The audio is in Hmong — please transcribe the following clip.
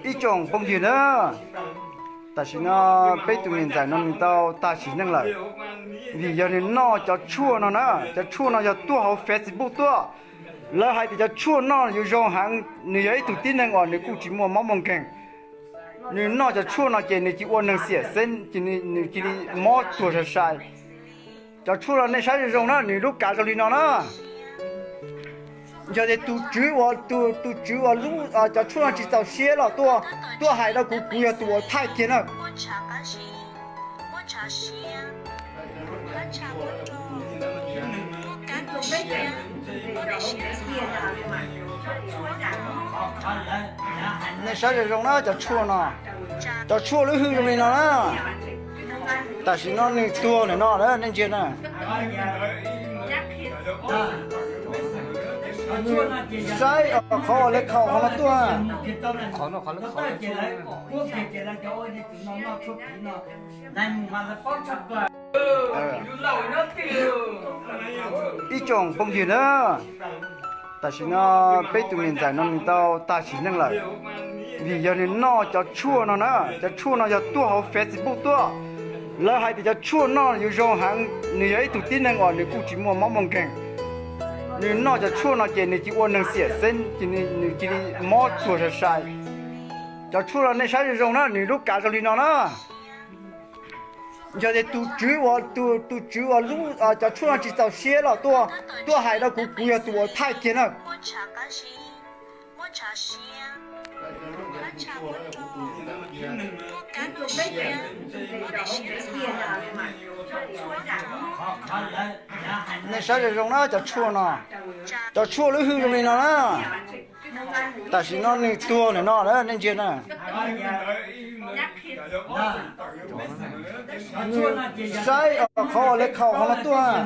Ib tsoom phooj ywg na, tam sim no peb tus niam ntxawm no nws tau tag sim neej lawm, vim yog nws noj cov tshuaj no na. Cov tshuaj no yog tuaj hauv Facebook tuaj. Lawv hais tias cov tshuaj no yuav zoo heev, nws yog ib tug tib neeg uas nws kuj tsis muaj mob muaj nkeeg. Nws noj cov tshuaj no ces nws cia li ua neeg xiam xeeb, ces nws cia li mob tuag sai sai. Cov tshuaj no nej saib zoo zoo na, nws lub kav zoo li no na. Yog tias tus tswv uas, tus, tus tswv uas lub, cov tshuaj no tsis txaus siab los tuaj, tuaj hais rau kuv, kuv yog tus uas thaij kiag na. Nej saib zoo zoo na cov tshuaj no. Cov tshuaj lub hwj zoo li no na. Tam sim no nws tuag ntawm no lawm, nej ntsia na. Saib qhov uas lawv khaus qhov no tuaj. Ib tsoom phooj ywg na, tam sim no peb tus niam ntxawm no nws tau tag sim neej lawm, vim yog nws noj cov tshuaj no na. Cov tshuaj no yog tuaj hauv Facebook tuaj. Lawv hais tias cov tshuaj no yuav zoo heev, nws yog ib tug tib neeg uas nws kuj tsis muaj mob muaj nkeeg. Nws noj cov tshuaj no ces nws cia li ua neeg xiam xeeb, ces nws cia li mob tuag sai sai. Cov tshuaj no nej saib zoo zoo na, nws lub kav zoo li no na. Yog tias tus tswv uas, tus, tus tswv uas lub, cov tshuaj no tsis txaus siab los tuaj, tuaj hais rau kuv, kuv yog tus uas thaij kiag na. Nej saib zoo zoo na cov tshuaj no. Cov tshuaj lub hwj zoo li no na. Tam sim no nws tuag ntawm no lawm, nej ntsia na. Saib qhov uas lawv khaus qhov no tuaj.